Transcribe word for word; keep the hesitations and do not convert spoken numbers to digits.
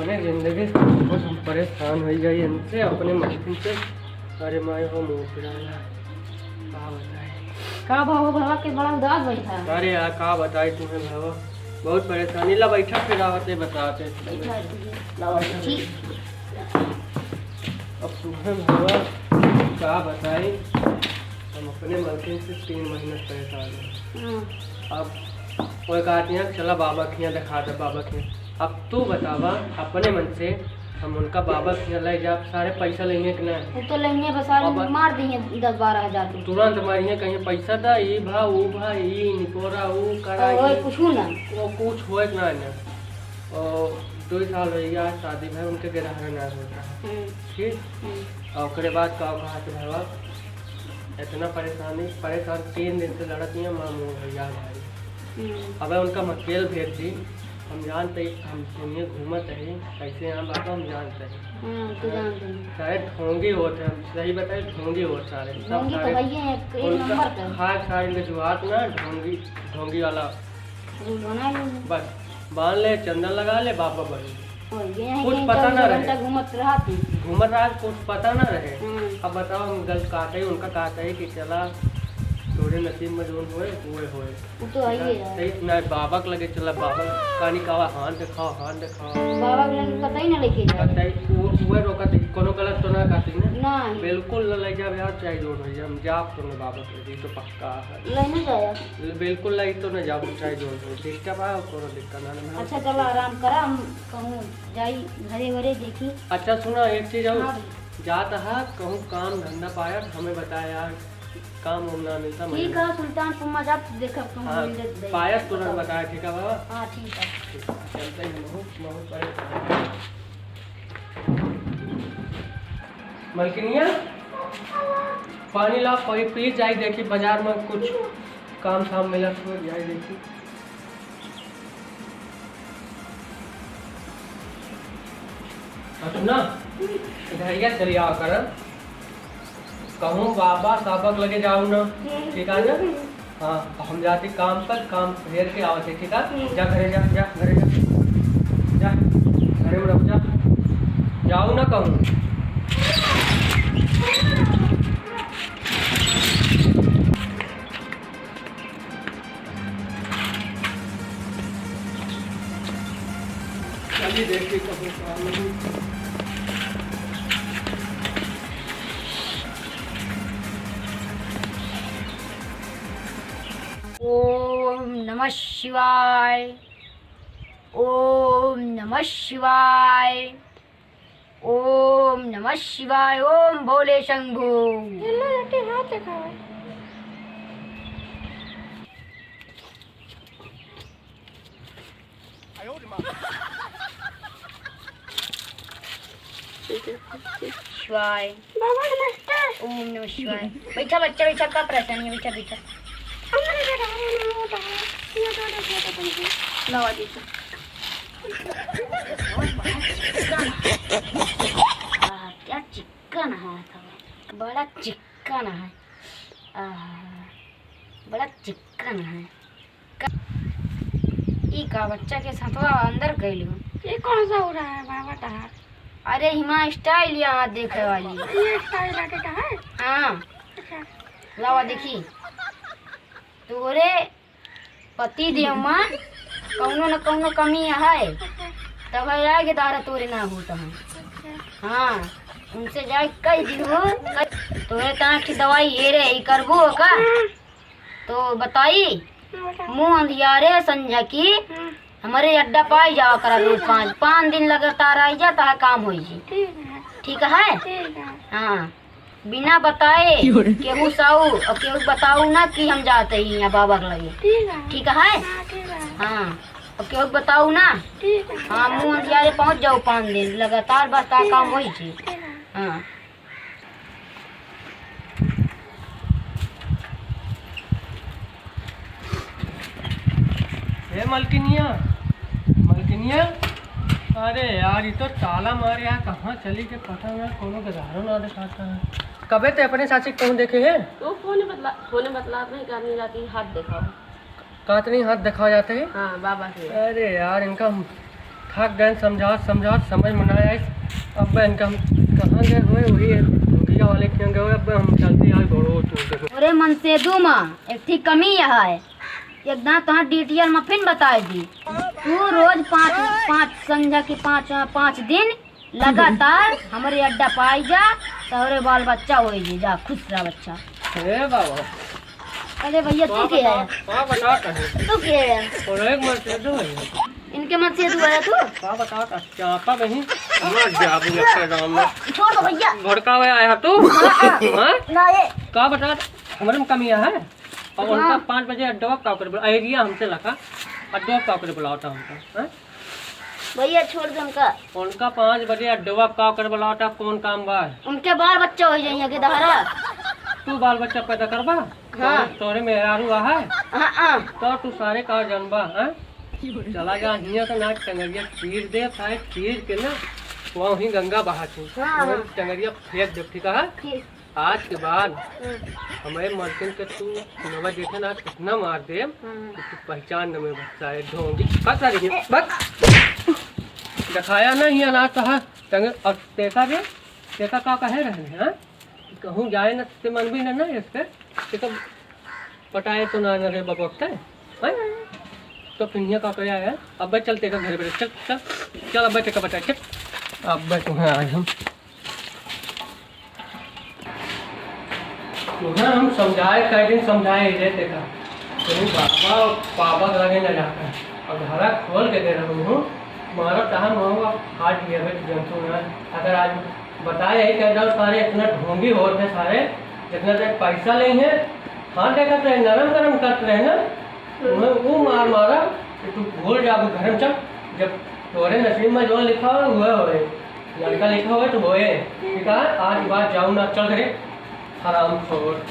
अपने जिंदगी से बहुत हम परेशान होइ गए इनसे, अपने मलकिन से। अरे माई हो, मुँह पिराला। का बताई? का भवा, भवा के बड़ा उदास बैठा है? अरे यार, का बताई तुम्हें भवा, बहुत परेशानी। ला बैठा, फिर आवते बताते। बैठा है, लावा, ठीक। अब तुम्हें भवा का बताई, हम अपने मलकिन से तीन महीना से परेशान हैं। हाँ। अब वो कहती हैं, "चला बाबा के यहाँ दिखा दे, बाबा के यहाँ।" अब तू बतावा अपने मन से, हम उनका बाबा के यहाँ ले जाब, सारे पैसा लेंगे कि नहीं? वो तो लेंगे, बस सारे अब मार दिए दस बारह हजार के। तुरंत मारिए, कहीं पैसा दा, ई भा, ऊ भा, ई निपोरा, ऊ करा, और ई कुछ ना। वो कुछ होए कि ना, ना। और दो साल हो गया शादी भा, उनके गिरहरा ना होता है। हम्म। ठीक? हम्म। और ओकरे बाद का कहा कि भवा, इतना परेशानी, परेशान तीन दिन से लड़त नहीं है, माँ मुँह भैया भाई। हम्म। अब उनका हम अकेल भेज दी, हम जानते ही, हम दुनिया घूमत है, कैसे यहाँ बाबा हम जानते हैं। हाँ, तो जानते हैं। सारे ढोंगी होते हैं, हम सही बताए, ढोंगी होते सारे। सब ढोंगी तो सारे भैया हैं, एक उनका नंबर का। खाए सारे इनके जुआत ना, ढोंगी, ढोंगी वाला। रूल बना लो। बस, बांध ले, चंदन लगा ले, बाबा बन ले। और ये है कुछ कि पता चौबीस ना घंटा रहे। घूमत रहा तू। घूमत रहा, कुछ पता ना रहे। हम्म। अब बताओ, हम गलत कहते हैं, उनका कहते हैं कि चला, तोरे नसीब में जोन होए, वो होए। वो तो है ही है। सही ना, बाबा के लगे चला, बाबा कानी कावा, हाथ दिखाओ, हाथ दिखाओ। बाबा के लगे कतई ना लेके जाए। कतई, वो, वो रोका थी, कोनो गलत तो ना कहती ना? नहीं। बिल्कुल ना ले जाओ यार, चाहे जोन हो जाए, हम जाब तो ना बाबा के लगे, तो पक्का है। ले ना जाया। बिल्कुल ले तो ना जाब, चाहे जोन हो, ठीक है बा, कोनो दिक्कत ना, ना। अच्छा, चलो आराम करा, हम कहूँ जाई घरे वरे देखी। अच्छा सुना, एक चीज और, हाँ। जात हा कहूँ काम धंधा पाया, हमें बताया यार, काम वाम ना मिलता, ठीक महीना। है, सुल्तानपुर में जात देखब कहूँ हाँ, मिल जात दे। पाया तुरंत बताओ। बताया, ठीक है बाबा? हाँ, ठीक है। ठीक है, चलते हैं, बहुत, बहुत परेशान। मलकिनिया, पानी ला, पानी पी, जाई देखी बाजार में कुछ काम धाम मिला तो जाई देखी। और सुना, इधरिया चली आवा कर, कहूँ बाबा साबक लगे जाऊ ना, ठीक है ना? हाँ, हम जाती काम पर, काम हेर के आवत है, ठीक है? जा घरे जा, जा घरे जा, जा घरे में रहो, जा, जाऊ ना कहूँ। चलिए देखिए कब होता है। ओम नमः शिवाय, ओम नमः शिवाय। ओम नमः शिवाय, ओम भोले शंभो। ये लो, ये हाथ दिखाओ। शिवाय। बाबा नमस्ते। ओम नमः शिवाय। बैठा बच्चा, बैठा, का परेशानी है? बैठा, बैठा। हमारे घर आ रहे हैं, वो बाहर। ये दो, दो, दो, दो, दो। लावा दीजिए। आह, क्या चिकन है, बड़ा चिकन है। आह, बड़ा चिकन है। का, ई का बच्चा के सथवा अंदर गइल हो? ये कौन सा हो रहा है बाबा तहार? अरे हिमा style यहाँ देखे वाली। ये style आके का है? हाँ। अच्छा। लावा देखी। तोरे पति देव में कौनो न कौनो कमी है, तब आगे दारा तोरे ना होता है। हाँ, उनसे जाए कह दिहो, तोरे ता की दवाई ये रे, ई करबो का? तो बताई, मुँह अंधियारे संझा की हमरे अड्डा पाई जावा करा रोज पाँच, पाँच दिन लगातार आई जा, तहा काम होई जी। ठीक है। ठीक है? ठीक है। हाँ। बिना बताए केहू साऊ और केहू बताऊ ना कि हम जाते ही यहाँ बाबा के लगे। ठीक है। ठीक है? हाँ, ठीक है। हाँ, और केहू बताऊ ना। ठीक है। हाँ, मुँह अंधियारे पहुँच जाओ पाँच दिन लगातार, बस ता काम होई थी। ठीक है। हाँ। हे मलकिनिया, मलकिनिया, अरे यार, ये तो ताला मारे यार, कहाँ चली के पता ना, कोनो के घरो ना दिखाता है। कबे ते अपने चाची के कहूँ देखे है? वो फोन बतला, फोन बतलात नहीं, करने जाती हाथ दिखाओ। कहत नहीं हाथ दिखाओ जाते हैं? हाँ, बाबा के। अरे यार, इनका हम थक गए समझात समझात, समझ में ना आइस। अब इनका हम कहाँ गए हुए, वही भैया वाले के यहाँ गए हुए। अब हम चलते आज घोड़ो तू देखो। अरे मनसेदू माँ, एक ठीक कमी यह है, एक दाँत तोहार डीटीएल में फिन बताए दी। तू रोज पाँच, पाँच संझा की पाँच, पाँच दिन लगातार हमरे अड्डा पाई जा, तोहरे बाल बच्चा होई जी, जा खुश रह बच्चा। हे बाबा। अरे भैया, तू का के बता, है? का बता कहे? तू के है? और एक मत दे दो भैया। इनके मत से तू है तू? का बता का चापा नहीं? मर जा अभी अपने गाँव में। छोड़ दो भैया। भड़कावे आया तू? हाँ, हाँ। हाँ? ना ये। का बता, हमरे में कमी है? और उनका हाँ। पाँच बजे अड्डवा का कर बुला, एरिया हमसे लगा, अड्डवा का कर बुलावता हमका, हाँ? भैया, छोड़ दे उनका। उनका पाँच बजे अड्डवा का कर बुलावता, कौन काम बा? उनके बाल बच्चा हो जाइए के दहरा। तू बाल बच्चा पैदा करबा? हाँ। तोरे, तोरे मेहरारू है? हाँ, हाँ। तो तू सारे का जानबा, हाँ? चला जा, हियाँ का ना टंगरिया चीर दे, सारे चीर के ना, वहीं गंगा बहा तू। हाँ, वहीं हाँ। टंगरिया फेंक दे, ठीक है? ठीक। आज के बाद हम्म। हमारे मलकिन के तू नवा देखे ना, कितना मार दे हम्म। कि तू पहचान न में बच्चा है, ढोंगी। बस आ रही है, बस। दिखाया ना ये अनाज कहा, तंग, और देखा रे, देखा का कहे रहे हैं, हाँ? कहूँ जाए ना, ते मन भी ना, ना इसके, ये तो पटाए तो ना, ना रे बबकता है, हाँ? तो फिर यहाँ का कहे आया? अब चल, तेरा घर पे चल, चल, चल, अब तेरा बताए, चल। अब तुम्हें आज हम तुम्हें हम समझाए, कई दिन समझाए ही रहते का। तेरे बाबा, बाबा के लगे न जाकर। और घरा खोल के दे रहा हूँ। मारा चाहे मारूंगा, फाट गया भाई, जंतु ना। अगर आज बताए ही कर जाओ, सारे इतना ढोंगी होत है सारे, जितना तक पैसा लेंगे, हाँ देखत रहे, नरम गरम करत रहे ना, तुम्हें वो मार मारा कि तू भूल जाबू घर में चल, जब तोरे नसीब में जो लिखा हो, वह होए। लड़का लिखा होए तो होए। ठीक है, आज के बाद जाऊ ना, चल घरे। हराम खोर।